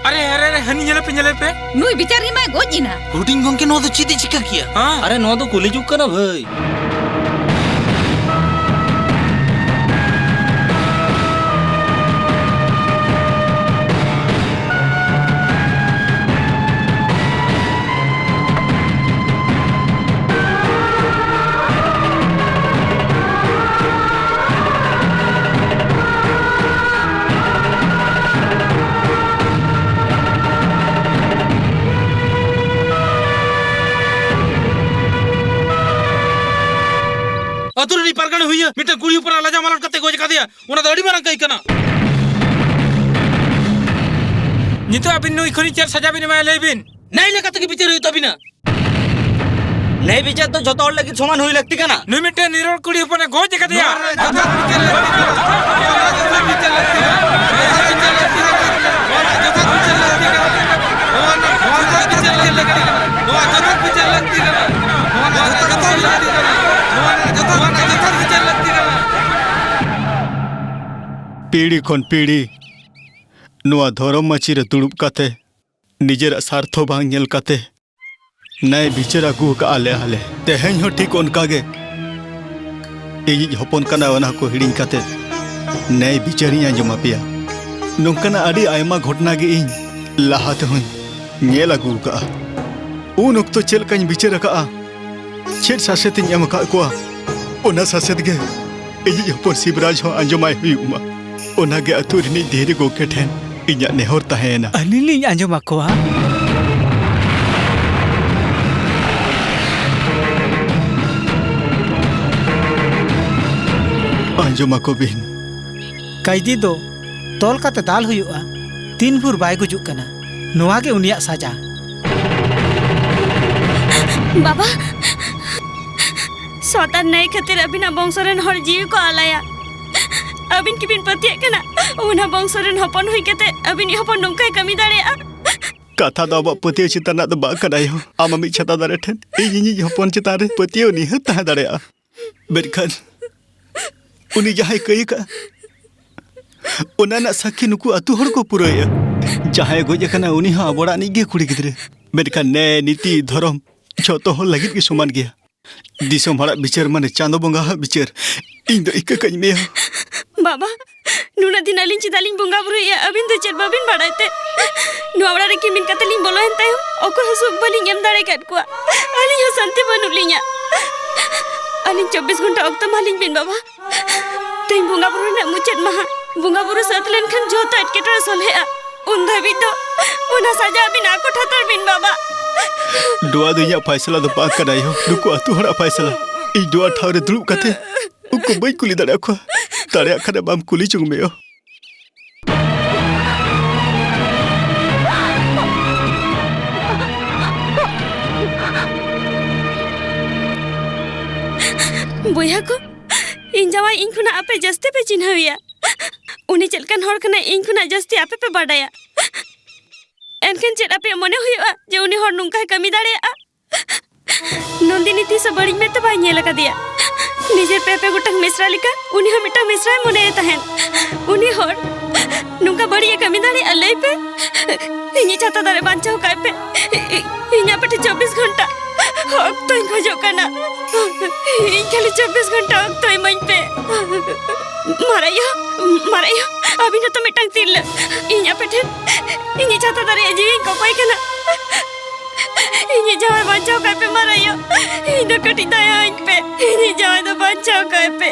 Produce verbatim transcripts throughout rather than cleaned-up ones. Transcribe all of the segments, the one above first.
ᱟᱨᱮ, ᱟᱨᱮ, ᱟᱨᱮ, ᱦᱟᱹᱱᱤ ᱧᱮᱞᱮ ᱯᱮ, ᱧᱮᱞᱮ ᱯᱮ᱾ ᱱᱩᱭ ᱵᱤᱪᱟᱹᱨᱤᱭᱟᱹ ᱢᱟᱭ ᱜᱚᱡ ᱮᱱᱟ᱾ ᱦᱩᱰᱤᱧ ᱜᱚᱝᱠᱮ, ᱱᱚᱣᱟ ᱫᱚ ᱪᱮᱫ ᱮ ᱪᱤᱠᱟᱹ ᱠᱮᱭᱟ? ᱦᱮᱸ? ᱟᱨᱮ, ᱱᱚᱣᱟ ᱫᱚ ᱠᱚᱞᱤ ᱡᱩᱜᱽ ᱠᱟᱱᱟ ᱵᱷᱟᱹᱭ᱾ ᱟᱹᱛᱩ ᱨᱤᱱᱤᱡ ᱯᱟᱨᱜᱟᱱᱟ ᱦᱩᱭᱟ ᱢᱤᱫᱴᱟᱝ ᱠᱩᱲᱤ ᱦᱚᱯᱚᱱᱟᱜ ᱞᱟᱡᱟ ᱢᱟᱞᱚᱴ ᱠᱟᱛᱮ ᱜᱚᱡ ᱟᱠᱟᱫᱮᱭᱟ, ᱚᱱᱟ ᱫᱚ ᱟᱹᱰᱤ ᱢᱟᱨᱟᱝ ᱠᱟᱹᱭ ᱠᱟᱱᱟ᱾ ᱱᱤᱛᱚᱜ ᱟᱹᱵᱤᱱ ᱱᱩᱭ ᱠᱷᱚᱱᱤᱡ ᱪᱮᱫ ᱥᱟᱡᱟ ᱵᱤᱱ ᱮᱢᱟᱭᱟ ᱞᱟᱹᱭ ᱵᱤᱱ? ᱱᱟᱭ ᱞᱮᱠᱟ ᱛᱮᱜᱮ ᱵᱤᱪᱟᱹᱨ ᱦᱩᱭᱩᱜ ᱛᱟᱵᱤᱱᱟ᱾ ᱱᱟᱭ ᱵᱤᱪᱟᱹᱨ ᱫᱚ ᱡᱚᱛᱚ ᱦᱚᱲ ᱞᱟᱹᱜᱤᱫ ᱥᱚᱢᱟᱱ ᱦᱩᱭ ᱞᱟᱹᱠᱛᱤ ᱠᱟᱱᱟ᱾ ᱱᱩᱭ ᱢᱤᱫᱴᱮᱱ ᱱᱤᱨᱚᱲ ᱠᱩᱲᱤ ᱦᱚᱯᱚᱱᱮ ᱜᱚᱡ ᱟᱠᱟᱫᱮᱭᱟ᱾ ᱱᱚᱣᱟ ᱨᱮ ᱡᱚᱛᱷᱟᱛ ᱵᱤᱪᱟᱹᱨ ᱞᱟᱹᱠᱛᱤ ᱠᱟᱱᱟ᱾ ᱱᱚᱣᱟ ᱨᱮ ᱡᱚᱛᱷᱟᱛ ᱵᱤᱪᱟᱹᱨ ᱞᱟᱹᱠᱛᱤ ᱠᱟᱱᱟ᱾ ᱱᱚᱣᱟ ᱨᱮ ᱡᱚᱛᱷᱟᱛ ᱵᱤᱪᱟᱹᱨ ᱞᱟᱹᱠᱛᱤ ᱠᱟᱱᱟ᱾ ᱱᱚᱣᱟ ᱨᱮ ᱡᱚᱛᱷᱟᱛ ᱵᱤᱪᱟᱹᱨ ᱞᱟᱹᱠᱛᱤ ᱠᱟᱱᱟ᱾ ᱱᱚᱣᱟ ᱨᱮ ᱡᱚᱛᱷᱟᱛ ᱵᱤᱪᱟᱹᱨ ᱞᱟᱹᱠᱛᱤ ᱠᱟᱱᱟ᱾ ᱱᱚᱣᱟ ᱨᱮ ᱡᱚᱛᱷᱟᱛ ᱵᱤᱪᱟᱹᱨ ᱞᱟᱹᱠᱛᱤ ᱠᱟᱱᱟ᱾ ᱱᱚᱣᱟ ᱨᱮ ᱡᱚᱛᱷᱟᱛ ᱵᱤᱪᱟᱹᱨ ᱞᱟᱹᱠᱛᱤ ᱠᱟᱱᱟ᱾ ᱯᱤᱲᱦᱤ ᱠᱷᱚᱱ ᱯᱤᱲᱦᱤ ᱱᱚᱣᱟ ᱫᱷᱚᱨᱚᱢ ᱢᱟᱹᱪᱤ ᱨᱮ ᱫᱩᱲᱩᱵ ᱠᱟᱛᱮ ᱱᱤᱡᱮᱨᱟᱜ ᱥᱟᱨᱛᱷᱚ ᱵᱟᱝ ᱧᱮᱞ ᱠᱟᱛᱮ ᱱᱟᱭ ᱵᱤᱪᱟᱹᱨ ᱟᱹᱜᱩ ᱟᱠᱟᱫᱼᱟ ᱞᱮ ᱟᱞᱮ᱾ ᱛᱮᱦᱮᱧ ᱦᱚᱸ ᱴᱷᱤᱠ ᱚᱱᱠᱟ ᱜᱮ ᱤᱧᱤᱡ ᱦᱚᱯᱚᱱ ᱠᱟᱱᱟ, ᱚᱱᱟ ᱠᱚ ᱦᱤᱲᱤᱧ ᱠᱟᱛᱮ ᱱᱟᱭ ᱵᱤᱪᱟᱹᱨᱤᱧ ᱟᱸᱡᱚᱢ ᱟᱯᱮᱭᱟ᱾ ᱱᱚᱝᱠᱟᱱᱟᱜ ᱟᱹᱰᱤ ᱟᱭᱢᱟ ᱜᱷᱚᱴᱚᱱᱟ ᱜᱮ ᱤᱧ ᱞᱟᱦᱟ ᱛᱮᱦᱚᱸᱧ ᱧᱮᱞ ᱟᱹᱜᱩ ᱟᱠᱟᱫᱼᱟ᱾ ᱩᱱ ᱚᱠᱛᱚ ᱪᱮᱫ ᱞᱮᱠᱟᱧ ᱵᱤᱪᱟᱹᱨ ᱟᱠᱟᱫᱼᱟ, ᱪᱮᱫ ᱥᱟᱥᱮᱛ ᱤᱧ ᱮᱢ ᱟᱠᱟᱫ ᱠᱚᱣᱟ, ᱚᱱᱟ ᱥᱟᱥᱮᱛ ᱜᱮ ᱤᱧᱤᱡ ᱦᱚᱯᱚᱱ ᱥᱤᱵᱨᱟᱡᱽ ᱦᱚᱸ ᱟᱸᱡᱚᱢᱟᱭ ᱦᱩᱭᱩᱜ ᱢᱟ᱾ ᱚᱱᱟᱜᱮ ᱟᱹᱛᱩ ᱨᱤᱱᱤᱡ ᱫᱷᱤᱨᱤ ᱜᱚᱢᱠᱮ ᱴᱷᱮᱱ ᱤᱧᱟᱹᱜ ᱱᱮᱦᱚᱨ ᱛᱟᱦᱮᱸᱭᱮᱱᱟ᱾ ᱟᱹᱞᱤᱧ ᱞᱤᱧ ᱟᱸᱡᱚᱢ ᱟᱠᱚᱣᱟ᱾ ᱟᱸᱡᱚᱢ ᱟᱠᱚ ᱵᱤᱱ᱾ ᱠᱟᱭᱫᱤ ᱫᱚ ᱛᱚᱞ ᱠᱟᱛᱮ ᱫᱟᱞ ᱦᱩᱭᱩᱜᱼᱟ, ᱛᱤᱱ ᱵᱷᱳᱨ ᱵᱟᱭ ᱜᱩᱡᱩᱜ ᱠᱟᱱᱟ᱾ ᱱᱚᱣᱟ ᱜᱮ ᱩᱱᱤᱭᱟᱜ ᱥᱟᱡᱟ᱾ ᱵᱟᱵᱟ, ᱥᱚᱛ ᱟᱨ ᱱᱟᱹᱭ ᱠᱷᱟᱹᱛᱤᱨ ᱟᱹᱵᱤᱱᱟᱜ ᱵᱚᱝᱥᱚ ᱨᱮᱱ ᱦᱚᱲ ᱡᱤᱣᱤ ᱠᱚ ᱟᱞᱟᱭᱟ᱾ ᱟᱹᱵᱤᱱ ᱠᱤᱵᱤᱱ ᱯᱟᱹᱛᱭᱟᱹᱜ ᱠᱟᱱᱟ, ᱚᱱᱟ ᱵᱚᱝᱥᱚ ᱨᱮᱱ ᱦᱚᱯᱚᱱ ᱦᱩᱭ ᱠᱟᱛᱮ ᱟᱹᱵᱤᱱᱤᱡ ᱦᱚᱯᱚᱱ ᱱᱚᱝᱠᱟᱭ ᱠᱟᱹᱢᱤ ᱫᱟᱲᱮᱭᱟᱜᱼᱟ? ᱠᱟᱛᱷᱟ ᱫᱚ ᱟᱵᱚᱣᱟᱜ ᱯᱟᱹᱛᱭᱟᱹᱣ ᱪᱮᱛᱟᱱ ᱨᱮᱱᱟᱜ ᱫᱚ ᱵᱟᱝ ᱠᱟᱱᱟ ᱭᱳ᱾ ᱟᱢ ᱟᱢᱤᱡ ᱪᱷᱟᱛᱟ ᱫᱟᱨᱮ ᱴᱷᱮᱱ ᱤᱧ ᱤᱧᱤᱡ ᱦᱚᱯᱚᱱ ᱪᱮᱛᱟᱱ ᱨᱮ ᱯᱟᱹᱛᱭᱟᱹᱣ ᱱᱤᱦᱟᱹᱛ ᱛᱟᱦᱮᱸ ᱫᱟᱲᱮᱭᱟᱜᱼᱟ, ᱢᱮᱱᱠᱷᱟᱱ ᱩᱱᱤ ᱡᱟᱦᱟᱸᱭ ᱠᱟᱹᱭ ᱟᱠᱟᱫᱼᱟ, ᱚᱱᱟ ᱨᱮᱱᱟᱜ ᱥᱟᱹᱠᱷᱤ ᱱᱩᱠᱩ ᱟᱹᱛᱩ ᱦᱚᱲ ᱠᱚ ᱯᱩᱨᱟᱹᱣᱮᱫᱼᱟ᱾ ᱡᱟᱦᱟᱸᱭ ᱜᱚᱡ ᱟᱠᱟᱱᱟ, ᱩᱱᱤ ᱦᱚᱸ ᱟᱵᱚ ᱚᱲᱟᱜ ᱨᱤᱱᱤᱡ ᱜᱮ ᱠᱩᱲᱤ ᱜᱤᱫᱽᱨᱟᱹ᱾ ᱢᱮᱱᱠᱷᱟᱱ ᱱᱮᱭ, ᱱᱤᱛᱤ, ᱫᱷᱚᱨᱚᱢ ᱡᱷᱚᱛᱚ ᱦᱚᱲ ᱞᱟᱹᱜᱤᱫ ᱜᱮ ᱥᱚᱢᱟᱱ ᱜᱮᱭᱟ᱾ ᱫᱤᱥᱚᱢ ᱦᱚᱲᱟᱜ ᱵᱤᱪᱟᱹᱨ ᱢᱟᱱᱮ ᱪᱟᱸᱫᱚ ᱵᱚᱸᱜᱟ ᱦᱟᱜ ᱵᱤᱪᱟᱹᱨ᱾ ᱤᱧ ᱫᱚ ᱤᱠᱟᱹ ᱠᱟᱹᱧ ᱢᱮᱭᱟ᱾ ᱵᱟᱵᱟ, ᱱᱩᱱᱟᱹᱜ ᱫᱤᱱ ᱟᱹᱞᱤᱧ ᱪᱮᱫᱟᱜ ᱞᱤᱧ ᱵᱚᱸᱜᱟ ᱵᱩᱨᱩᱭᱮᱫᱼᱟ? ᱟᱹᱵᱤᱱ ᱫᱚ ᱪᱮᱫ ᱵᱟᱹᱵᱤᱱ ᱵᱟᱲᱟᱭ ᱛᱮ? ᱱᱚᱣᱟ ᱚᱲᱟᱜ ᱨᱮ ᱠᱤᱢᱤᱱ ᱠᱟᱛᱮ ᱞᱤᱧ ᱵᱚᱞᱚᱭᱮᱱ ᱛᱟᱭᱚᱢ ᱚᱠᱚᱭ ᱦᱚᱸ ᱥᱩᱠ ᱵᱟᱹᱞᱤᱧ ᱮᱢ ᱫᱟᱲᱮ ᱟᱠᱟᱫ ᱠᱚᱣᱟ᱾ ᱟᱹᱞᱤᱧ ᱦᱚᱸ ᱥᱟᱱᱛᱤ ᱵᱟᱹᱱᱩᱜ ᱞᱤᱧᱟ᱾ ᱟᱹᱞᱤᱧ ᱪᱚᱵᱵᱤᱥ ᱜᱷᱚᱱᱴᱟ ᱚᱠᱛᱚ ᱮᱢᱟ ᱞᱤᱧ ᱵᱤᱱ, ᱵᱟᱵᱟ᱾ ᱛᱮᱦᱮᱧ ᱵᱚᱸᱜᱟ ᱵᱩᱨᱩ ᱨᱮᱱᱟᱜ ᱢᱩᱪᱟᱹᱫ ᱢᱟᱦᱟ᱾ ᱵᱚᱸᱜᱟ ᱵᱩᱨᱩ ᱥᱟᱹᱛ ᱞᱮᱱᱠᱷᱟᱱ ᱡᱷᱚᱛᱚ ᱮᱴᱠᱮᱴᱚᱬᱮ ᱥᱚᱞᱦᱮᱜᱼᱟ᱾ ᱩᱱ ᱫᱷᱟᱹᱵᱤᱡ ᱫᱚ ᱚᱱᱟ ᱥᱟᱡᱟ ᱟᱹᱵᱤᱱ ᱟᱠᱚᱴ ᱦᱟᱛᱟᱲ ᱵᱤᱱ, ᱵᱟᱵᱟ᱾ ᱰᱚᱣᱟ ᱫᱚ ᱤᱧᱟᱹᱜ ᱯᱷᱟᱭᱥᱟᱞᱟ ᱫᱚ ᱵᱟᱝ ᱠᱟᱱᱟ ᱭᱳ, ᱱᱩᱠᱩ ᱟᱹᱛᱩ ᱦᱚᱲᱟᱜ ᱯᱷᱟᱭᱥᱟᱞᱟ᱾ ᱤᱧ ᱰᱚᱣᱟ ᱴᱷᱟᱶ ᱨᱮ ᱫᱩᱲᱩᱵ ᱠᱟᱛᱮ ᱩᱱᱠᱩ ᱵᱟᱹᱧ ᱠᱩᱞᱤ ᱫᱟᱲᱮᱭᱟᱠᱚᱣᱟ᱾ ᱫᱟᱲᱮᱭᱟᱜ ᱠᱷᱟᱱᱮᱢ ᱟᱢ ᱠᱩᱞᱤ ᱡᱚᱝ ᱢᱮ ᱭᱳ᱾ ᱵᱚᱭᱦᱟ ᱠᱚ, ᱤᱧ ᱡᱟᱶᱟᱭ ᱤᱧ ᱠᱷᱚᱱᱟᱜ ᱟᱯᱮ ᱡᱟᱹᱥᱛᱤ ᱯᱮ ᱪᱤᱱᱦᱟᱹᱣᱮᱭᱟ᱾ ᱩᱱᱤ ᱪᱮᱫ ᱞᱮᱠᱟᱱ ᱦᱚᱲ ᱠᱟᱱᱟᱭ, ᱤᱧ ᱠᱷᱚᱱᱟᱜ ᱡᱟᱹᱥᱛᱤ ᱟᱯᱮ ᱯᱮ ᱵᱟᱰᱟᱭᱟ᱾ ᱮᱱᱠᱷᱟᱱ ᱪᱮᱫ ᱟᱯᱮᱭᱟᱜ ᱢᱚᱱᱮ ᱦᱩᱭᱩᱜᱼᱟ ᱡᱮ ᱩᱱᱤ ᱦᱚᱲ ᱱᱚᱝᱠᱟᱭ ᱠᱟᱹᱢᱤ ᱫᱟᱲᱮᱭᱟᱜᱼᱟ? ᱱᱚᱱᱫᱤᱱᱤ ᱛᱤᱥ ᱦᱚᱸ ᱵᱟᱹᱲᱤᱡ ᱢᱮᱫ ᱛᱮ ᱵᱟᱭ ᱧᱮᱞ ᱟᱠᱟᱫᱮᱭᱟ᱾ ᱱᱤᱡᱮᱨ ᱯᱮ ᱯᱮ ᱜᱚᱴᱟᱝ ᱢᱤᱥᱨᱟ ᱞᱮᱠᱟ ᱩᱱᱤ ᱦᱚᱸ ᱢᱤᱫᱴᱟᱝ ᱢᱤᱥᱨᱟᱭ ᱢᱚᱱᱮᱭᱮ ᱛᱟᱦᱮᱸᱫ᱾ ᱩᱱᱤ ᱦᱚᱲ ᱱᱚᱝᱠᱟ ᱵᱟᱹᱲᱤᱡ ᱮ ᱠᱟᱹᱢᱤ ᱫᱟᱲᱮᱭᱟᱜᱼᱟ, ᱞᱟᱹᱭ ᱯᱮ? ᱤᱧᱤᱡ ᱪᱷᱟᱛᱟ ᱫᱟᱨᱮ ᱵᱟᱧᱪᱟᱣ ᱠᱟᱭ ᱯᱮ᱾ ᱤ-, ᱤ-, ᱤᱧ ᱟᱯᱮ ᱴᱷᱮᱱ ᱪᱚᱵᱵᱤᱥ ᱜᱷᱚᱱᱴᱟ ᱚᱠᱛᱚᱧ ᱠᱷᱚᱡᱚᱜ ᱠᱟᱱᱟ᱾ ᱤᱧ ᱠᱷᱟᱹᱞᱤ ᱪᱚᱵᱵᱤᱥ ᱜᱷᱚᱱᱴᱟ ᱚᱠᱛᱚ ᱤᱢᱟᱹᱧ ᱯᱮ᱾ ᱢᱟᱨᱟᱭᱳ, ᱢᱟᱨᱟᱭᱳ, ᱟᱹᱵᱤᱱ ᱦᱚᱸᱛᱚ ᱢᱤᱫᱴᱟᱝ ᱛᱤᱨᱞᱟᱹ᱾ ᱤᱧ ᱟᱯᱮ ᱴᱷᱮᱱ ᱤᱧᱤᱡ ᱪᱷᱟᱛᱟ ᱫᱟᱨᱮᱭᱟᱜ ᱡᱤᱣᱤᱧ ᱠᱚᱠᱚᱭ ᱠᱟᱱᱟ᱾ ᱤᱧᱤᱡ ᱡᱟᱶᱟᱭ ᱵᱟᱧᱪᱟᱣ ᱠᱟᱭ ᱯᱮ, ᱢᱟᱨᱟᱭᱳ᱾ ᱤᱧ ᱫᱚ ᱠᱟᱹᱴᱤᱡ ᱫᱟᱭᱟ ᱟᱹᱧ ᱯᱮ᱾ ᱤᱧᱤᱡ ᱡᱟᱶᱟᱭ ᱫᱚ ᱵᱟᱧᱪᱟᱣ ᱠᱟᱭ ᱯᱮ᱾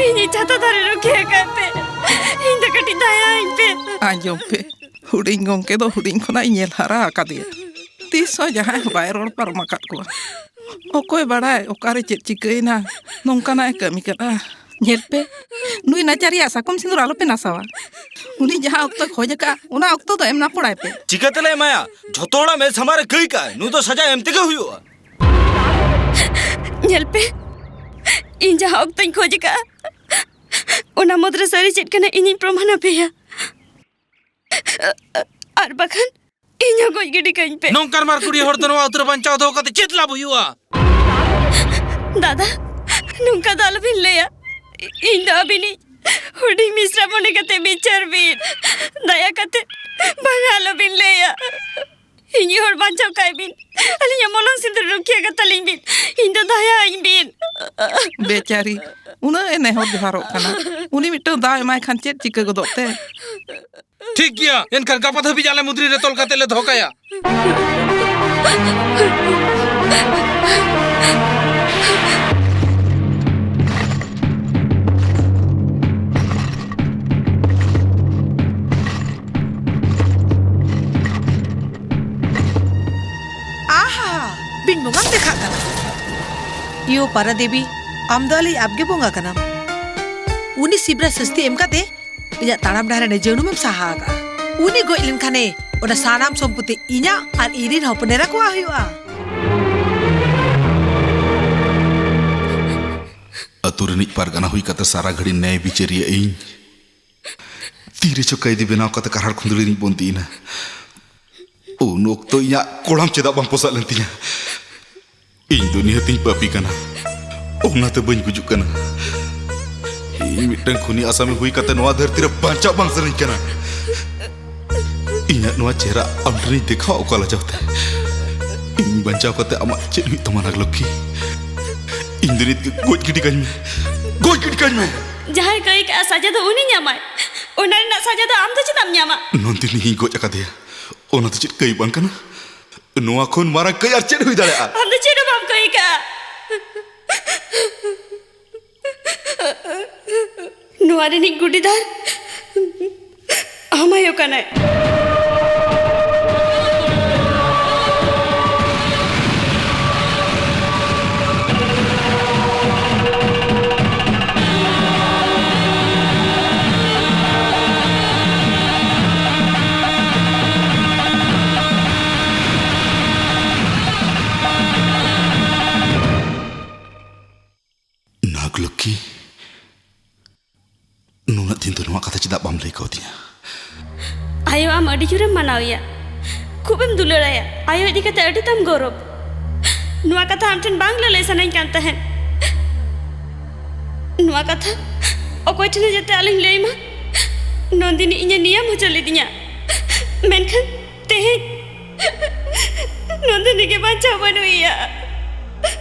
ᱤᱧᱤᱡ ᱪᱷᱟᱛᱟ ᱫᱟᱨᱮ ᱨᱩᱠᱷᱤᱭᱟᱹ ᱠᱟᱭ ᱯᱮ᱾ ᱤᱧ ᱫᱚ ᱠᱟᱹᱴᱤᱡ ᱫᱟᱭᱟ ᱟᱹᱧ ᱯᱮ᱾ ᱟᱸᱡᱚᱢ ᱯᱮ, ᱦᱩᱰᱤᱧ ᱜᱚᱢᱠᱮ ᱫᱚ ᱦᱩᱰᱤᱧ ᱠᱷᱚᱱᱟᱜ ᱤᱧ ᱧᱮᱞ ᱦᱟᱨᱟ ᱟᱠᱟᱫᱮᱭᱟ᱾ ᱛᱤᱥ ᱦᱚᱸ ᱡᱟᱦᱟᱸᱭ ᱦᱚᱸ ᱵᱟᱭ ᱨᱚᱲ ᱯᱟᱨᱚᱢ ᱟᱠᱟᱫ ᱠᱚᱣᱟ᱾ ᱚᱠᱚᱭ ᱵᱟᱲᱟᱭ ᱚᱠᱟᱨᱮ ᱪᱮᱫ ᱪᱤᱠᱟᱹᱭᱮᱱᱟ, ᱱᱚᱝᱠᱟᱱᱟᱜ ᱮ ᱠᱟᱹᱢᱤ ᱠᱟᱱᱟ᱾ ᱧᱮᱞ ᱯᱮ, ᱱᱩᱭ ᱱᱟᱪᱟᱨᱤᱭᱟᱜ ᱥᱟᱠᱚᱢ ᱥᱤᱸᱫᱩᱨ ᱟᱞᱚᱯᱮ ᱱᱟᱥᱟᱣᱟ᱾ ᱩᱱᱤ ᱡᱟᱦᱟᱸ ᱚᱠᱛᱚᱭ ᱠᱷᱚᱡ ᱟᱠᱟᱫᱼᱟ, ᱚᱱᱟ ᱚᱠᱛᱚ ᱫᱚ ᱮᱢ ᱱᱟᱯᱚᱲᱟᱭ ᱯᱮ᱾ ᱪᱤᱠᱟᱹ ᱛᱮᱞᱮ ᱮᱢᱟᱭᱟ? ᱡᱷᱚᱛᱚ ᱦᱚᱲᱟᱜ ᱢᱮᱫ ᱥᱟᱢᱟᱝ ᱨᱮ ᱠᱟᱹᱭ ᱠᱟᱜᱼᱟᱭ᱾ ᱱᱩᱭ ᱫᱚ ᱥᱟᱡᱟ ᱮᱢ ᱛᱮᱜᱮ ᱦᱩᱭᱩᱜᱼᱟ᱾ ᱧᱮᱞ ᱯᱮ, ᱤᱧ ᱡᱟᱦᱟᱸ ᱚᱠᱛᱚᱧ ᱠᱷᱚᱡ ᱟᱠᱟᱫᱼᱟ, ᱚᱱᱟ ᱢᱩᱫᱽᱨᱮ ᱥᱟᱹᱨᱤ ᱪᱮᱫ ᱠᱟᱱᱟ ᱤᱧᱤᱧ ᱯᱨᱚᱢᱟᱱ ᱟᱯᱮᱭᱟ᱾ ᱟᱨ ᱵᱟᱠᱷᱟᱱ ᱤᱧ ᱦᱚᱸ ᱜᱚᱡ ᱜᱤᱰᱤ ᱠᱟᱹᱧ ᱯᱮ᱾ ᱱᱚᱝᱠᱟᱱ ᱢᱟᱨ ᱠᱩᱲᱤ ᱦᱚᱲ ᱫᱚ ᱱᱚᱣᱟ ᱟᱹᱛᱩ ᱨᱮ ᱵᱟᱧᱪᱟᱣ ᱫᱚᱦᱚ ᱠᱟᱛᱮ ᱪᱮᱫ ᱞᱟᱵᱷ ᱦᱩᱭᱩᱜᱼᱟ? ᱫᱟᱫᱟ, ᱱᱚᱝᱠᱟ ᱫᱚ ᱟᱞᱚᱵᱤᱱ ᱞᱟᱹᱭᱟ᱾ ᱤᱧ ᱫᱚ ᱟᱹᱵᱤᱱᱤᱡ ᱦᱩᱰᱤᱧ ᱢᱤᱥᱨᱟ ᱢᱚᱱᱮ ᱠᱟᱛᱮ ᱵᱤᱪᱟᱹᱨ ᱵᱤᱱ᱾ ᱫᱟᱭᱟ ᱠᱟᱛᱮ ᱵᱟᱝ ᱟᱞᱚᱵᱤᱱ ᱞᱟᱹᱭᱟ᱾ ᱤᱧᱤᱡ ᱦᱚᱲ ᱵᱟᱧᱪᱟᱣ ᱠᱟᱭ ᱵᱤᱱ᱾ ᱟᱹᱞᱤᱧᱟᱜ ᱢᱚᱞᱚᱝ ᱥᱤᱸᱫᱩᱨ ᱨᱩᱠᱷᱤᱭᱟᱹ ᱠᱟᱛᱟᱞᱤᱧ ᱵᱤᱱ᱾ ᱤᱧ ᱫᱚ ᱫᱟᱭᱟ ᱟᱹᱧ ᱵᱤᱱ᱾ ᱵᱮᱪᱟᱨᱤ, ᱩᱱᱟᱹᱜ ᱮ ᱱᱮᱦᱚᱨ ᱡᱚᱦᱟᱨᱚᱜ ᱠᱟᱱᱟ᱾ ᱩᱱᱤ ᱢᱤᱫᱴᱟᱝ ᱫᱟᱣ ᱮᱢᱟᱭ ᱠᱷᱟᱱ ᱪᱮᱫ ᱪᱤᱠᱟᱹ ᱜᱚᱫᱚᱜ ᱛᱮ? ᱴᱷᱤᱠ ᱜᱮᱭᱟ, ᱮᱱᱠᱷᱟᱱ ᱜᱟᱯᱟ ᱫᱷᱟᱹᱵᱤᱡ ᱟᱞᱮ ᱢᱩᱫᱽᱨᱤ ᱨᱮ ᱛᱚᱞ ᱠᱟᱛᱮ ᱞᱮ ᱫᱚᱦᱚ ᱠᱟᱭᱟ᱾ ᱟᱦᱟ! ᱵᱤᱱ ᱵᱚᱸᱜᱟᱢ ᱫᱮᱠᱷᱟᱜ ᱠᱟᱱᱟ᱾ ᱤᱭᱳ ᱯᱟᱨᱟ ᱫᱮᱵᱤ, ᱟᱢ ᱫᱚ ᱟᱞᱮᱭᱤᱡ ᱟᱯᱜᱮ ᱵᱚᱸᱜᱟ ᱠᱟᱱᱟᱢ᱾ ᱩᱱᱤ ᱥᱤᱵᱨᱟ ᱥᱟᱹᱥᱛᱤ ᱮᱢ ᱠᱟᱛᱮ ᱤᱧᱟᱜ ᱛᱟᱲᱟᱢ ᱰᱟᱦᱟᱨ ᱨᱮ ᱡᱟᱹᱱᱩᱢᱮᱢ ᱥᱟᱦᱟ ᱟᱠᱟᱫᱼᱟ᱾ ᱩᱱᱤ ᱜᱚᱡ ᱞᱮᱱᱠᱷᱟᱱᱮ ᱚᱱᱟ ᱥᱟᱱᱟᱢ ᱥᱚᱢᱯᱚᱛᱤ ᱤᱧᱟᱜ ᱟᱨ ᱤᱧ ᱨᱤᱱ ᱦᱚᱯᱚᱱ ᱮᱨᱟ ᱠᱚᱣᱟᱜ ᱦᱩᱭᱩᱜᱼᱟ᱾ ᱟᱹᱛᱩ ᱨᱤᱱᱤᱡ ᱯᱟᱨᱜᱟᱱᱟ ᱦᱩᱭ ᱠᱟᱛᱮ ᱥᱟᱨᱟ ᱜᱷᱟᱹᱲᱤ ᱱᱮᱭ ᱵᱤᱪᱟᱹᱨᱤᱭᱟᱹ ᱤᱧ᱾ ᱛᱤᱨᱮ ᱪᱚ ᱠᱟᱹᱭᱫᱤ ᱵᱮᱱᱟᱣ ᱠᱟᱛᱮ ᱠᱟᱨᱦᱟᱲ ᱠᱷᱩᱸᱫᱽᱲᱤ ᱨᱤᱧ ᱵᱚᱱᱫᱤᱭᱮᱱᱟ᱾ ᱩᱱ ᱚᱠᱛᱚ ᱤᱧᱟᱜ ᱠᱚᱲᱟᱢ ᱪᱮᱫᱟᱜ ᱵᱟᱝ ᱯᱚᱥᱟᱜ ᱞᱮᱱ ᱛᱤᱧᱟ? ᱤᱧ ᱫᱚ ᱱᱤᱦᱟᱹᱛᱤᱧ ᱯᱟᱯᱤ ᱠᱟᱱᱟ, ᱚᱱᱟᱛᱮ ᱵᱟᱹᱧ ᱜᱩᱡᱩᱜ ᱠᱟᱱᱟ᱾ ᱤᱧ ᱢᱤᱫᱴᱟᱝ ᱠᱷᱩᱱᱤ ᱟᱥᱟᱢᱤ ᱦᱩᱭ ᱠᱟᱛᱮ ᱱᱚᱣᱟ ᱫᱷᱟᱹᱨᱛᱤ ᱨᱮ ᱵᱟᱧᱪᱟᱜ ᱵᱟᱝ ᱥᱟᱱᱟᱧ ᱠᱟᱱᱟ᱾ ᱤᱧᱟᱜ ᱱᱚᱣᱟ ᱪᱮᱦᱨᱟ ᱟᱢ ᱴᱷᱮᱱᱤᱧ ᱫᱮᱠᱷᱟᱣ ᱚᱠᱟ ᱞᱟᱡᱟᱣ ᱛᱮ? ᱤᱧ ᱵᱟᱧᱪᱟᱣ ᱠᱟᱛᱮ ᱟᱢᱟᱜ ᱪᱮᱫ ᱦᱩᱭᱩᱜ ᱛᱟᱢᱟ ᱱᱟᱜᱽᱞᱚᱠᱠᱷᱤ? ᱤᱧ ᱫᱚ ᱱᱤᱛ ᱜᱮ ᱜᱚᱡ ᱜᱤᱰᱤ ᱠᱟᱹᱧ ᱢᱮ, ᱜᱚᱡ ᱜᱤᱰᱤ ᱠᱟᱹᱧ ᱢᱮ᱾ ᱡᱟᱦᱟᱸᱭ ᱠᱚ ᱟᱹᱭᱠᱟᱹᱜᱼᱟ ᱥᱟᱡᱟ ᱫᱚ ᱩᱱᱤ ᱧᱟᱢᱟᱭ, ᱚᱱᱟ ᱨᱮᱱᱟᱜ ᱥᱟᱡᱟ ᱫᱚ ᱟᱢ ᱫᱚ ᱪᱮᱫᱟᱜ ᱮᱢ ᱧᱟᱢᱟ? ᱱᱚᱱᱫᱤᱱᱤ ᱤᱧ ᱜᱚᱡ ᱟᱠᱟᱫᱮᱭᱟ, ᱚᱱᱟ ᱫᱚ ᱪᱮᱫ ᱠᱟᱹᱭ ᱵᱟᱝ ᱠᱟᱱᱟ? ᱱᱚᱣᱟ ᱠᱷᱚᱱ ᱢᱟᱨᱟᱝ ᱠᱟᱹᱭ ᱟᱨ ᱪᱮᱫ ᱦᱩᱭ ᱫᱟᱲᱮᱭᱟᱜᱼᱟ? ᱟᱢ ᱫᱚ ᱪᱮᱫ ᱦᱚᱸ ᱵᱟᱢ ᱠᱟᱹᱭ ᱠᱟᱜᱼᱟ᱾ ᱱᱚᱣᱟ ᱨᱤᱱᱤᱡ ᱜᱩᱰᱤᱫᱟᱨ ᱟᱢ ᱟᱭᱳ ᱠᱟᱱᱟᱭ᱾ ᱱᱟᱜᱽᱞᱚᱠᱠᱷᱤ, ᱱᱩᱱᱟᱹᱜ ᱫᱤᱱ ᱫᱚ ᱱᱚᱣᱟ ᱠᱟᱛᱷᱟ ᱪᱮᱫᱟᱜ ᱵᱟᱢ ᱞᱟᱹᱭ ᱠᱟᱣᱫᱤᱧᱟ? ᱟᱭᱳ, ᱟᱢ ᱟᱹᱰᱤ ᱡᱳᱨᱮᱢ ᱢᱟᱱᱟᱣ ᱮᱭᱟ, ᱠᱷᱩᱵ ᱮᱢ ᱫᱩᱞᱟᱹᱲ ᱟᱭᱟ᱾ ᱟᱭᱳ ᱤᱫᱤ ᱠᱟᱛᱮ ᱟᱹᱰᱤ ᱛᱟᱢ ᱜᱚᱨᱚᱵ᱾ ᱱᱚᱣᱟ ᱠᱟᱛᱷᱟ ᱟᱢ ᱴᱷᱮᱱ ᱵᱟᱝ ᱞᱟᱹᱞᱟᱹᱭ ᱥᱟᱱᱟᱧ ᱠᱟᱱ ᱛᱟᱦᱮᱸᱫ᱾ ᱱᱚᱣᱟ ᱠᱟᱛᱷᱟ ᱚᱠᱚᱭ ᱴᱷᱮᱱ ᱦᱚᱸ ᱡᱟᱛᱮ ᱟᱞᱚᱧ ᱞᱟᱹᱭ ᱢᱟ᱾ ᱱᱚᱱᱫᱤᱱᱤ ᱤᱧᱮ ᱱᱤᱭᱟᱢ ᱦᱚᱪᱚ ᱞᱤᱫᱤᱧᱟ, ᱢᱮᱱᱠᱷᱟᱱ ᱛᱮᱦᱮᱧ ᱱᱚᱱᱫᱤᱱᱤ ᱜᱮ ᱵᱟᱧᱪᱟᱣ ᱵᱟᱹᱱᱩᱭᱟ᱾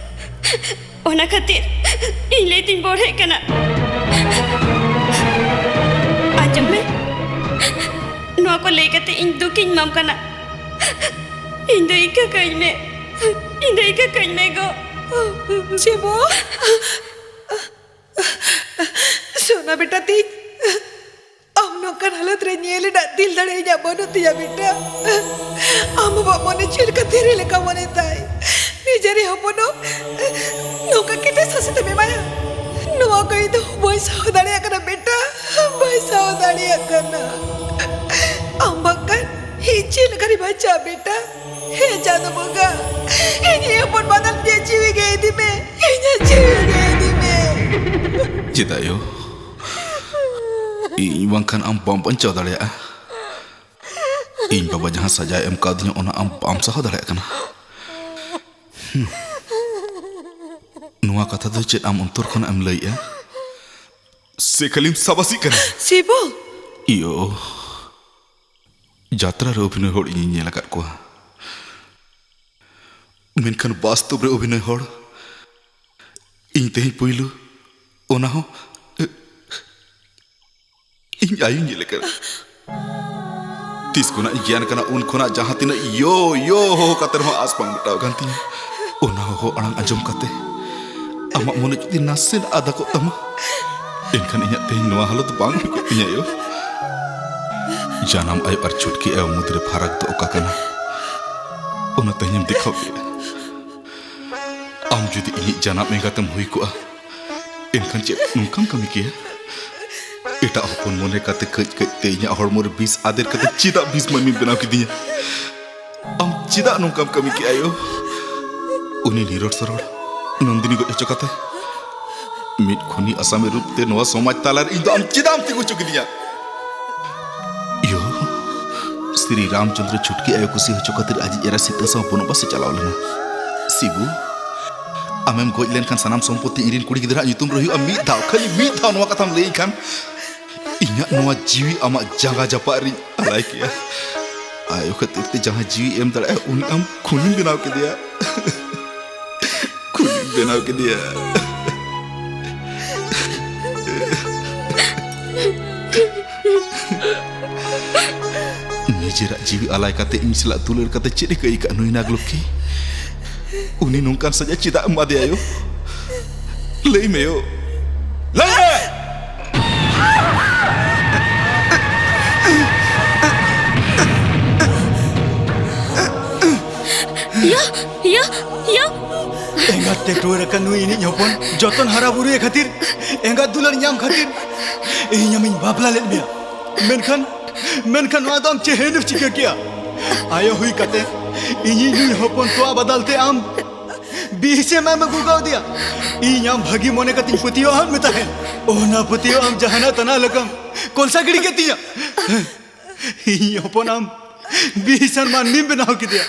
ᱚᱱᱟ ᱠᱷᱟᱹᱛᱤᱨ ᱤᱧ ᱞᱟᱹᱭ ᱛᱤᱧ ᱵᱚᱲᱦᱮᱜ ᱠᱟᱱᱟ᱾ ᱟᱸᱡᱚᱢ ᱢᱮ, ᱱᱚᱣᱟ ᱠᱚ ᱞᱟᱹᱭ ᱠᱟᱛᱮ ᱤᱧ ᱫᱩᱠᱤᱧ ᱮᱢᱟᱢ ᱠᱟᱱᱟ᱾ ᱤᱧ ᱫᱚ ᱤᱠᱟᱹ ᱠᱟᱹᱧ ᱢᱮ, ᱤᱧ ᱫᱚ ᱤᱠᱟᱹ ᱠᱟᱹᱧ ᱢᱮ ᱜᱚ᱾ ᱪᱮ ᱵᱚ? ᱥᱳᱱᱟ ᱵᱮᱴᱟ ᱛᱤᱧ, ᱟᱢ ᱱᱚᱝᱠᱟᱱ ᱦᱟᱞᱚᱛ ᱨᱮ ᱧᱮᱞ ᱨᱮᱱᱟᱜ ᱫᱤᱞ ᱫᱟᱲᱮ ᱤᱧᱟᱹᱜ ᱵᱟᱹᱱᱩᱜ ᱛᱤᱧᱟ ᱵᱮᱴᱟ᱾ ᱟᱢ ᱵᱟᱵᱟᱜ ᱢᱚᱱᱮ ᱪᱮᱫ ᱞᱮᱠᱟ ᱫᱷᱤᱨᱤ ᱞᱮᱠᱟ ᱢᱚᱱᱮ ᱛᱟᱭ᱾ ᱱᱤᱡᱮᱨᱤᱡ ᱦᱚᱯᱚᱱ ᱦᱚᱸ ᱱᱚᱝᱠᱟ ᱠᱮᱴᱮᱡ ᱥᱟᱥᱮᱛ ᱮᱢ ᱮᱢᱟᱭᱟ? ᱱᱚᱣᱟ ᱠᱚ ᱤᱧ ᱫᱚ ᱵᱟᱹᱧ ᱥᱟᱦᱟᱣ ᱫᱟᱲᱮᱭᱟᱜ ᱠᱟᱱᱟ ᱵᱮᱴᱟ, ᱵᱟᱹᱧ ᱥᱟᱦᱟᱣ ᱫᱟᱲᱮᱭᱟᱜ ᱠᱟᱱᱟ᱾ ᱟᱢ ᱵᱟᱝᱠᱷᱟᱱ ᱤᱧ ᱪᱮᱫ ᱞᱮᱠᱟᱨᱤᱧ ᱵᱟᱧᱪᱟᱜᱼᱟ ᱵᱮᱴᱟ? ᱦᱮ ᱪᱟᱸᱫᱚ ᱵᱚᱸᱜᱟ, ᱤᱧᱤᱡ ᱦᱚᱯᱚᱱ ᱵᱟᱫᱟᱞ ᱛᱮ ᱡᱤᱣᱤ ᱜᱮ ᱤᱫᱤ ᱢᱮ, ᱤᱧᱟᱹᱜ ᱡᱤᱣᱤ ᱜᱮ ᱤᱫᱤ ᱢᱮ᱾ ᱪᱮᱫᱟᱜ ᱭᱳ? ᱤᱧ ᱵᱟᱝᱠᱷᱟᱱ ᱟᱢ ᱵᱟᱢ ᱵᱟᱧᱪᱟᱣ ᱫᱟᱲᱮᱭᱟᱜᱼᱟ᱾ ᱤᱧ ᱵᱟᱵᱟ ᱡᱟᱦᱟᱸ ᱥᱟᱡᱟᱭ ᱮᱢ ᱠᱟᱣᱫᱤᱧᱟ, ᱚᱱᱟ ᱟᱢ ᱵᱟᱢ ᱥᱟᱦᱟᱣ ᱫᱟᱲᱮᱭᱟᱜ ᱠᱟᱱᱟ᱾ ᱦᱩᱸ᱾ ᱱᱚᱣᱟ ᱠᱟᱛᱷᱟ ᱫᱚ ᱪᱮᱫ ᱟᱢ ᱚᱱᱛᱚᱨ ᱠᱷᱚᱱᱟᱜ ᱮᱢ ᱞᱟᱹᱭᱮᱜᱼᱟ? ᱥᱮ ᱠᱷᱟᱹᱞᱤᱢ ᱥᱟᱵᱟᱥᱤᱜ ᱠᱟᱱᱟ? ᱥᱤᱵᱩ! ᱤᱭᱳ, ᱡᱟᱛᱨᱟ ᱨᱮ ᱚᱵᱷᱤᱱᱚᱭ ᱦᱚᱲ ᱤᱧᱤᱧ ᱧᱮᱞ ᱟᱠᱟᱫ ᱠᱚᱣᱟ, ᱢᱮᱱᱠᱷᱟᱱ ᱵᱟᱥᱛᱚᱵ ᱨᱮ ᱚᱵᱷᱤᱱᱚᱭ ᱦᱚᱲ ᱤᱧ ᱛᱮᱦᱮᱧ ᱯᱩᱭᱞᱩ, ᱚᱱᱟ ᱦᱚᱸ ᱤᱧ ᱟᱭᱳᱧ ᱧᱮᱞᱮ ᱠᱟᱱᱟ᱾ ᱛᱤᱥ ᱠᱷᱚᱱᱟᱜ ᱤᱧ ᱜᱮᱭᱟᱱ ᱠᱟᱱᱟ, ᱩᱱ ᱠᱷᱚᱱᱟᱜ ᱡᱟᱦᱟᱸ ᱛᱤᱱᱟᱹᱜ ᱭᱳ, ᱭᱳ ᱦᱚᱦᱚ ᱠᱟᱛᱮ ᱨᱮᱦᱚᱸ ᱟᱸᱥ ᱵᱟᱝ ᱢᱮᱴᱟᱣ ᱟᱠᱟᱱ ᱛᱤᱧᱟ᱾ ᱚᱱᱟ ᱦᱚᱦᱚ ᱟᱲᱟᱝ ᱟᱸᱡᱚᱢ ᱠᱟᱛᱮ ᱟᱢᱟᱜ ᱢᱚᱱᱮ ᱡᱩᱫᱤ ᱱᱟᱥᱮᱱᱟᱜ ᱟᱫᱟ ᱠᱚᱜ ᱛᱟᱢᱟ, ᱮᱱᱠᱷᱟᱱ ᱤᱧᱟᱹᱜ ᱛᱮᱦᱮᱧ ᱱᱚᱣᱟ ᱦᱟᱞᱚᱛ ᱵᱟᱝ ᱦᱩᱭ ᱠᱚᱜ ᱛᱤᱧᱟ ᱭᱳ᱾ ᱡᱟᱱᱟᱢ ᱟᱭᱳ ᱟᱨ ᱪᱷᱩᱴᱠᱤ ᱟᱭᱳ ᱢᱩᱫᱽᱨᱮ ᱯᱷᱟᱨᱟᱠ ᱫᱚ ᱚᱠᱟ ᱠᱟᱱᱟ? ᱚᱱᱟ ᱛᱮᱦᱮᱧᱮᱢ ᱫᱮᱠᱷᱟᱣ ᱠᱮᱫᱼᱟ᱾ ᱟᱢ ᱡᱩᱫᱤ ᱤᱧᱤᱡ ᱡᱟᱱᱟᱢ ᱮᱸᱜᱟᱛᱮᱢ ᱦᱩᱭ ᱠᱚᱜᱼᱟ, ᱮᱱᱠᱷᱟᱱ ᱪᱮᱫ ᱱᱚᱝᱠᱟᱢ ᱠᱟᱹᱢᱤ ᱠᱮᱭᱟ? ᱮᱴᱟᱜ ᱦᱚᱯᱚᱱ ᱢᱚᱱᱮ ᱠᱟᱛᱮ ᱠᱟᱹᱡ ᱠᱟᱹᱡ ᱛᱮ ᱤᱧᱟᱹᱜ ᱦᱚᱲᱢᱚ ᱨᱮ ᱵᱤᱥ ᱟᱫᱮᱨ ᱠᱟᱛᱮ ᱪᱮᱫᱟᱜ ᱵᱤᱥ ᱢᱟᱹᱱᱢᱤᱢ ᱵᱮᱱᱟᱣ ᱠᱤᱫᱤᱧᱟ? ᱟᱢ ᱪᱮᱫᱟᱜ ᱱᱚᱝᱠᱟᱢ ᱠᱟᱹᱢᱤ ᱠᱮᱜᱼᱟ ᱭᱳ? ᱩᱱᱤ ᱱᱤᱨᱚᱲ ᱥᱚᱨᱚᱲ ᱱᱚᱱᱫᱤᱱᱤ ᱜᱚᱡ ᱦᱚᱪᱚ ᱠᱟᱛᱮ ᱢᱤᱫ ᱠᱷᱩᱱᱤ ᱟᱥᱟᱢᱤ ᱨᱩᱯ ᱛᱮ ᱱᱚᱣᱟ ᱥᱚᱢᱟᱡᱽ ᱛᱟᱞᱟᱨᱮ ᱤᱧ ᱫᱚ ᱟᱢ ᱪᱮᱫᱟᱜ ᱮᱢ ᱛᱤᱸᱜᱩ ᱦᱚᱪᱚ ᱠᱤᱫᱤᱧᱟ? ᱭᱳ, ᱥᱨᱤ ᱨᱟᱢᱪᱚᱸᱫᱽᱨᱚ ᱪᱷᱩᱴᱠᱤ ᱟᱭᱳ ᱠᱩᱥᱤ ᱦᱚᱪᱚ ᱠᱷᱟᱹᱛᱤᱨ ᱟᱡᱤᱡ ᱮᱨᱟ ᱥᱤᱛᱟᱹ ᱥᱟᱶ ᱵᱚᱱᱚᱵᱟᱥᱮ ᱪᱟᱞᱟᱣ ᱞᱮᱱᱟ᱾ ᱥᱤᱵᱩ, ᱟᱢᱮᱢ ᱜᱚᱡ ᱞᱮᱱᱠᱷᱟᱱ ᱥᱟᱱᱟᱢ ᱥᱚᱢᱯᱚᱛᱤ ᱤᱧᱨᱮᱱ ᱠᱩᱲᱤ ᱜᱤᱫᱽᱨᱟᱹᱣᱟᱜ ᱧᱩᱛᱩᱢ ᱨᱮ ᱦᱩᱭᱩᱜᱼᱟ᱾ ᱢᱤᱫ ᱫᱷᱟᱣ, ᱠᱷᱟᱹᱞᱤ ᱢᱤᱫ ᱫᱷᱟᱣ ᱱᱚᱣᱟ ᱠᱟᱛᱷᱟᱢ ᱞᱟᱹᱭᱟᱹᱧ ᱠᱷᱟᱱ ᱤᱧᱟᱹᱜ ᱱᱚᱣᱟ ᱡᱤᱣᱤ ᱟᱢᱟᱜ ᱡᱟᱸᱜᱟ ᱡᱟᱯᱟᱜ ᱨᱤᱧ ᱟᱞᱟᱭ ᱠᱮᱭᱟ᱾ ᱟᱭᱳ ᱠᱷᱟᱹᱛᱤᱨ ᱛᱮ ᱡᱟᱦᱟᱸᱭ ᱡᱤᱣᱤ ᱮᱢ ᱫᱟᱲᱮᱭᱟᱜᱼᱟ, ᱩᱱᱤ ᱟᱢ ᱠᱷᱩᱱᱤᱢ ᱵᱮᱱᱟᱣ ᱠᱮᱫᱮᱭᱟ᱾ ᱠᱷᱩᱱᱤᱢ ᱵᱮᱱᱟᱣ ᱠᱮᱫᱮᱭᱟ᱾ ᱱᱤᱡᱮᱨᱟᱜ ᱡᱤᱣᱤ ᱟᱞᱟᱭ ᱠᱟᱛᱮ ᱤᱧ ᱥᱟᱞᱟᱜ ᱫᱩᱞᱟᱹᱲ ᱠᱟᱛᱮ ᱪᱮᱫ ᱮ ᱟᱹᱭᱠᱟᱹᱜᱼᱟ ᱱᱩᱭ ᱱᱟᱜᱽᱞᱚᱠᱠᱷᱤ? ᱩᱱᱤ ᱱᱚᱝᱠᱟᱱ ᱥᱟᱡᱟ ᱪᱮᱫᱟᱜ ᱮᱢᱟᱫᱮᱭᱟ ᱟᱭᱳ? ᱞᱟᱹᱭ ᱢᱮ ᱭᱳ, ᱞᱟᱹᱭ ᱢᱮ᱾ ᱤᱭᱟᱹ, ᱤᱭᱟᱹ, ᱤᱭᱟᱹ᱾ ᱮᱸᱜᱟᱛ ᱛᱮ ᱴᱩᱣᱟᱹᱨ ᱟᱠᱟᱱ ᱱᱩᱭ ᱤᱧᱤᱡ ᱦᱚᱯᱚᱱ ᱡᱚᱛᱚᱱ ᱦᱟᱨᱟ ᱵᱩᱨᱩᱭᱮ ᱠᱷᱟᱹᱛᱤᱨ, ᱮᱸᱜᱟᱛ ᱫᱩᱞᱟᱹᱲ ᱧᱟᱢ ᱠᱷᱟᱹᱛᱤᱨ ᱤᱧ ᱟᱢᱤᱧ ᱵᱟᱯᱞᱟ ᱞᱮᱫ ᱢᱮᱭᱟ᱾ ᱢᱮᱱᱠᱷᱟᱱ, ᱢᱮᱱᱠᱷᱟᱱ ᱱᱚᱣᱟ ᱫᱚ ᱟᱢ ᱪᱮᱫ ᱦᱟᱹᱱᱮᱢ ᱪᱤᱠᱟᱹ ᱠᱮᱭᱟ? ᱟᱭᱳ ᱦᱩᱭ ᱠᱟᱛᱮ ᱤᱧᱤᱡ ᱱᱩᱭ ᱦᱚᱯᱚᱱ ᱛᱚᱣᱟ ᱵᱟᱫᱟᱞ ᱛᱮ ᱟᱢ ᱵᱤᱥᱮᱢ ᱮᱢ ᱟᱹᱜᱩ ᱠᱟᱣᱫᱮᱭᱟ᱾ ᱤᱧ ᱟᱢ ᱵᱷᱟᱹᱜᱤ ᱢᱚᱱᱮ ᱠᱟᱛᱮᱧ ᱯᱟᱹᱛᱭᱟᱹᱣ ᱟᱫ ᱢᱮ ᱛᱟᱦᱮᱸᱫ᱾ ᱚᱱᱟ ᱯᱟᱹᱛᱭᱟᱹᱣ ᱟᱢ ᱡᱟᱦᱟᱱᱟᱜ ᱛᱟᱱᱟ ᱞᱮᱠᱟᱢ ᱠᱚᱞᱥᱟ ᱜᱤᱰᱤ ᱠᱮᱫ ᱛᱤᱧᱟ᱾ ᱤᱧ ᱦᱚᱯᱚᱱ ᱟᱢ ᱵᱤᱥᱟᱱ ᱢᱟᱹᱱᱢᱤᱢ ᱵᱮᱱᱟᱣ ᱠᱮᱫᱮᱭᱟ᱾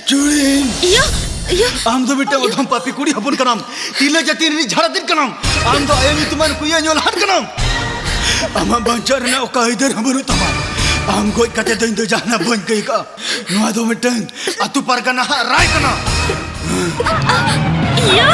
ᱪᱩᱲᱤᱱ! ᱤᱭᱟᱹ, ᱤᱭᱟᱹ᱾ ᱟᱢ ᱫᱚ ᱢᱤᱫᱴᱟᱝ ᱚᱫᱷᱚᱢ ᱯᱟᱯᱤ ᱠᱩᱲᱤ ᱦᱚᱯᱚᱱ ᱠᱟᱱᱟᱢ᱾ ᱛᱤᱨᱞᱟᱹ ᱡᱟᱹᱛᱤ ᱨᱤᱱᱤᱡ ᱡᱷᱟᱲᱟᱛᱤᱨ ᱠᱟᱱᱟᱢ᱾ ᱟᱢ ᱫᱚ ᱟᱭᱳ ᱧᱩᱛᱩᱢᱟᱱ ᱠᱩᱭᱟᱹ ᱧᱩᱞᱦᱟᱱ ᱠᱟᱱᱟᱢ᱾ ᱟᱢᱟᱜ ᱵᱟᱧᱪᱟᱣ ᱨᱮᱱᱟᱜ ᱚᱠᱟ ᱟᱹᱭᱫᱟᱹᱨ ᱦᱚᱸ ᱵᱟᱹᱱᱩᱜ ᱛᱟᱢᱟ᱾ ᱟᱢ ᱜᱚᱡ ᱠᱟᱛᱮ ᱫᱚ ᱤᱧ ᱫᱚ ᱡᱟᱦᱟᱱᱟᱜ ᱵᱟᱹᱧ ᱠᱟᱹᱭ ᱠᱟᱜᱼᱟ᱾ ᱱᱚᱣᱟ ᱫᱚ ᱢᱤᱫᱴᱟᱝ ᱟᱹᱛᱩ ᱯᱟᱨᱜᱟᱱᱟ ᱦᱟᱜ ᱨᱟᱭ ᱠᱟᱱᱟ᱾ ᱤᱭᱟᱹ!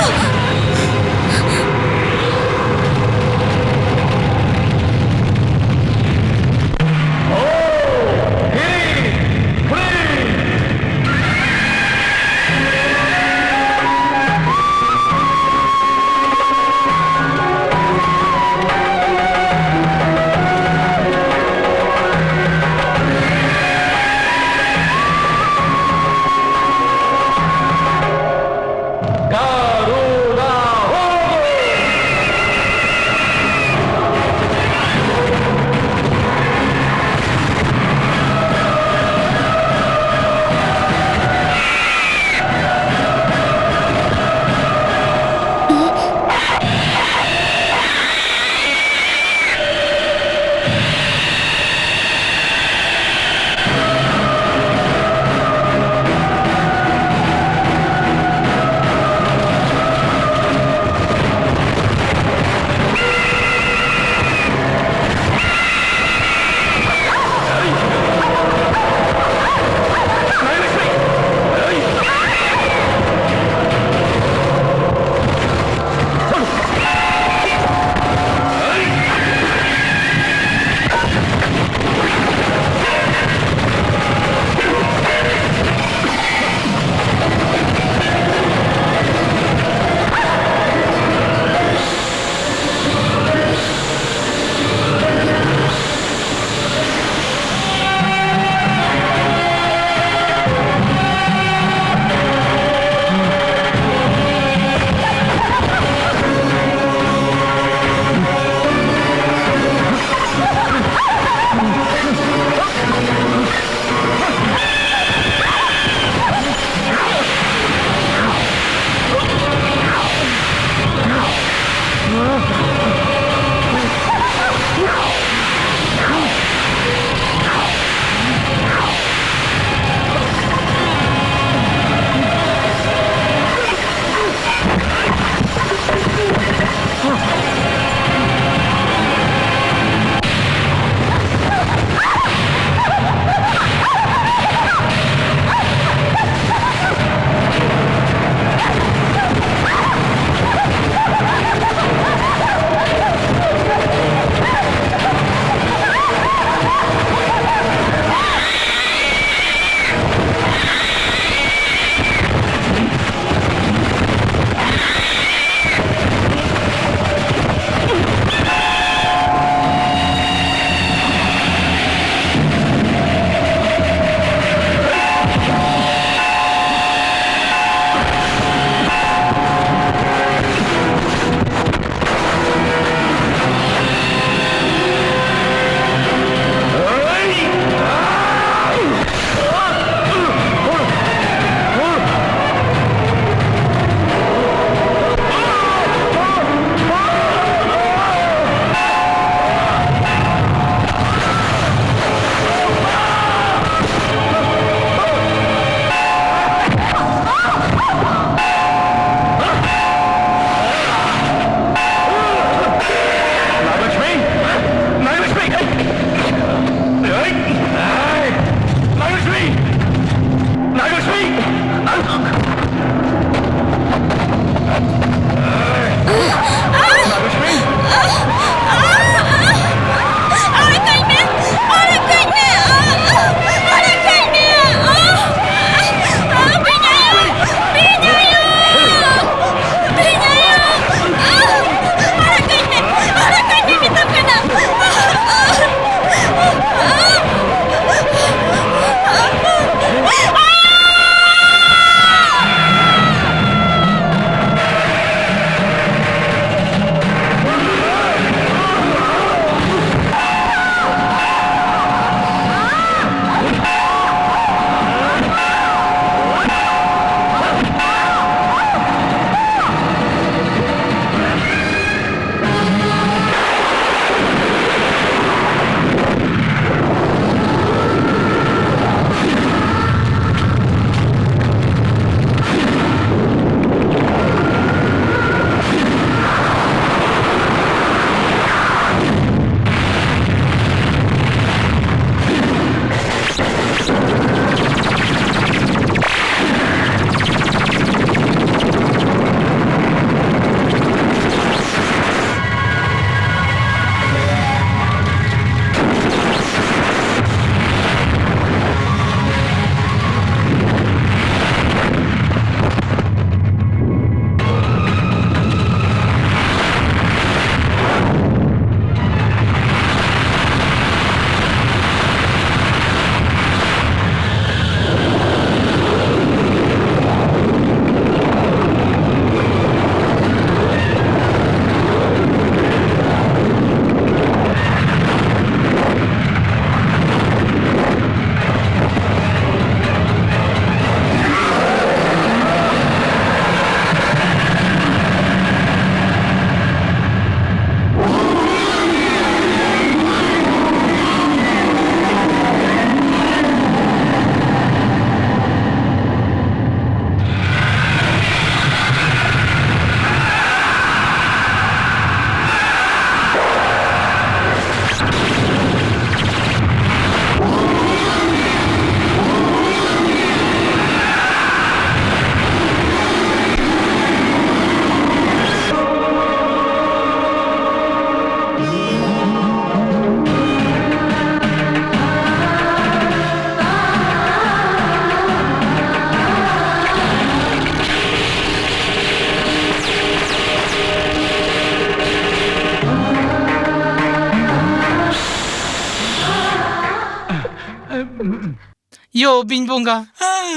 ᱭᱳ ᱵᱤᱧ ᱵᱚᱸᱜᱟ,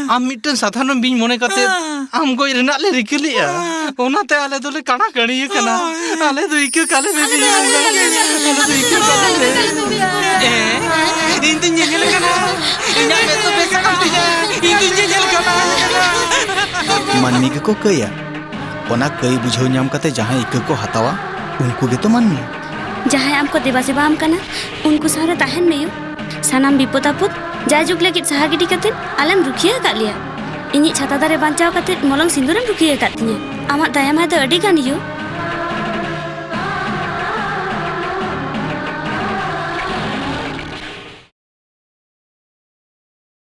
ᱟᱢ ᱢᱤᱫᱴᱟᱝ ᱥᱟᱫᱷᱟᱨᱚᱱ ᱵᱤᱧ ᱢᱚᱱᱮ ᱠᱟᱛᱮ ᱟᱢ ᱜᱚᱡ ᱨᱮᱱᱟᱜ ᱞᱮ ᱨᱤᱠᱟᱹ ᱞᱮᱜᱼᱟ᱾ ᱚᱱᱟᱛᱮ ᱟᱞᱮ ᱫᱚᱞᱮ ᱠᱟᱬᱟ ᱠᱟᱹᱲᱤ ᱟᱠᱟᱱᱟ᱾ ᱟᱞᱮ ᱫᱚ ᱤᱠᱟᱹ ᱠᱟᱞᱮ ᱢᱮ ᱵᱤᱧ ᱵᱚᱸᱜᱟ᱾ ᱟᱞᱮ ᱫᱚ ᱤᱠᱟᱹ ᱠᱟᱞᱮ ᱢᱮ᱾ ᱮ, ᱤᱧ ᱫᱩᱧ ᱧᱮᱧᱮᱞ ᱠᱟᱱᱟ᱾ ᱤᱧᱟᱜ ᱢᱮᱫ ᱫᱚ ᱵᱮᱥ ᱟᱠᱟᱱ ᱛᱤᱧᱟ᱾ ᱤᱧ ᱫᱩᱧ ᱧᱮᱧᱮᱞ ᱠᱟᱱᱟ᱾ ᱢᱟᱹᱱᱢᱤ ᱜᱮᱠᱚ ᱠᱟᱹᱭᱟ᱾ ᱚᱱᱟ ᱠᱟᱹᱭ ᱵᱩᱡᱷᱟᱹᱣ ᱧᱟᱢ ᱠᱟᱛᱮ ᱡᱟᱦᱟᱸᱭ ᱤᱠᱟᱹ ᱠᱚ ᱦᱟᱛᱟᱣᱟ, ᱩᱱᱠᱩ ᱜᱮᱛᱚ ᱢᱟᱹᱱᱢᱤ᱾ ᱡᱟᱦᱟᱸᱭ ᱟᱢ ᱠᱚ ᱫᱮᱵᱟ ᱥᱮᱵᱟ ᱟᱢ ᱠᱟᱱᱟ, ᱩᱱᱠᱩ ᱥᱟᱶᱨᱮ ᱛᱟᱦᱮᱱ ᱢᱮᱭᱳ᱾ ᱥᱟᱱᱟᱢ ᱵᱤᱯᱚᱫ ᱟᱯᱚᱫ ᱡᱟᱭᱡᱩᱜᱽ ᱞᱟᱹᱜᱤᱫ ᱥᱟᱦᱟ ᱜᱤᱰᱤ ᱠᱟᱛᱮ ᱟᱞᱮᱢ ᱨᱩᱠᱷᱤᱭᱟᱹ ᱟᱠᱟᱫ ᱞᱮᱭᱟ᱾ ᱤᱧᱤᱡ ᱪᱷᱟᱛᱟ ᱫᱟᱨᱮ ᱵᱟᱧᱪᱟᱣ ᱠᱟᱛᱮ ᱢᱚᱞᱚᱝ ᱥᱤᱸᱫᱩᱨᱮᱢ ᱨᱩᱠᱷᱤᱭᱟᱹ ᱟᱠᱟᱫ ᱛᱤᱧᱟᱹ᱾ ᱟᱢᱟᱜ ᱫᱟᱭᱟ ᱢᱟᱭᱟ ᱫᱚ ᱟᱹᱰᱤ ᱜᱟᱱ ᱭᱳ᱾